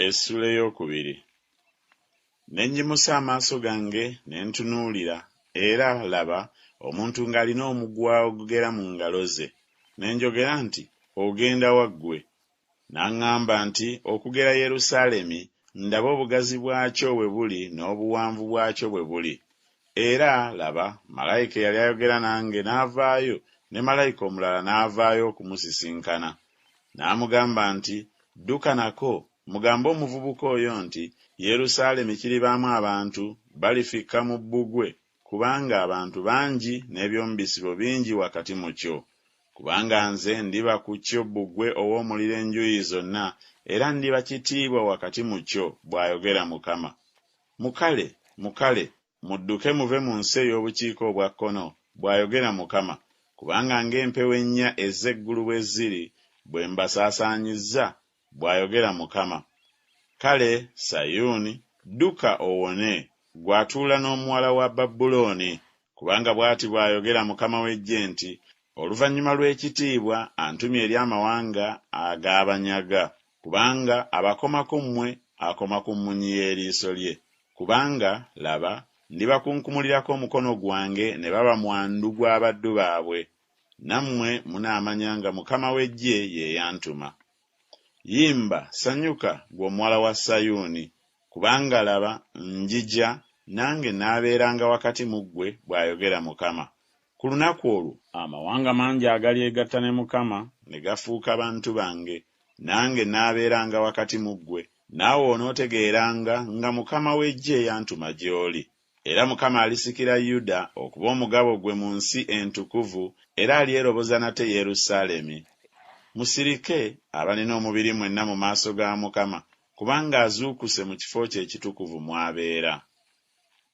Essuula ey'okubiri. Ne nnyimusa amaaso gange ne ntunuulira, era, laba, omuntu ng'alina omuguwa ogugera mu ngalo ze. Ne njogera nti Ogenda wa ggwe? N'aŋŋamba nti Okugera Yerusaalemi, ndabe obugazi bwakyo bwe buli n'obuwanvu bwakyo bwe buli. Era, laba, malayika eyali ayogera nange n'avaayo, ne malayika omulala n'avaayo okumusisinkana. N'amugamba nti Dduka nako, mugambe omuvubuka oyo nti Yerusaalemi kiribaamu abantu, balifikka mu bbugwe, kubanga abantu bangi n'eby'omu bisibo bingi wakati mu kyo. Kubanga nze ndiba ku kyo bbugwe ow'omuliro enjuyi zonna, era ndiba kitiibwa wakati mu kyo, bw'ayogera Mukama. Mukale, mukale, mudduke muve mu nsi ey'obukiika obwa kkono, bw'ayogera Mukama, kubanga ng'empewo ennya ez'eggulu bwe ziri, bwe mbasaasaanyizza, bw'ayogera Mukama. Kale, Sayuuni, dduka owone, ggwe atuula n'omuwala wa Babulooni, kubanga bw'ati bw'ayogera Mukama w'eggye nti Oluvannyuma lw'ekitiibwa antumye eri amawanga ag'abanyaga, kubanga abakomako mmwe akoma ku mmunyi y'eriiso lye. Kubanga, laba, ndibakunkumulirako omukono gwange ne baba mwandu gw'abaddu baabwe, nammwe munaamanya nga Mukama w'eggye ye yantuma. Yimba, sanyuka, ggwe omuwala wa Sayuuni, kubanga, laba, njija, nange naabeeranga wakati mu ggwe, bw'ayogera Mukama. Ku lunaku olwo amawanga mangi agalyegatta ne Mukama ne gafuuka bantu bange, nange naabeeranga wakati mu ggwe, naawe onootegeeranga nga Mukama w'eggye yantuma gy'oli. Era Mukama alisikira Yuda okuba omugabo gwe mu nsi entukuvu, era alyeroboza nate Yerusaalemi. Musirike, abalina omubiri mwenna mu maaso ga Mukama, kubanga azuukuse mu kifo kye ekitukuvu mw'abeera.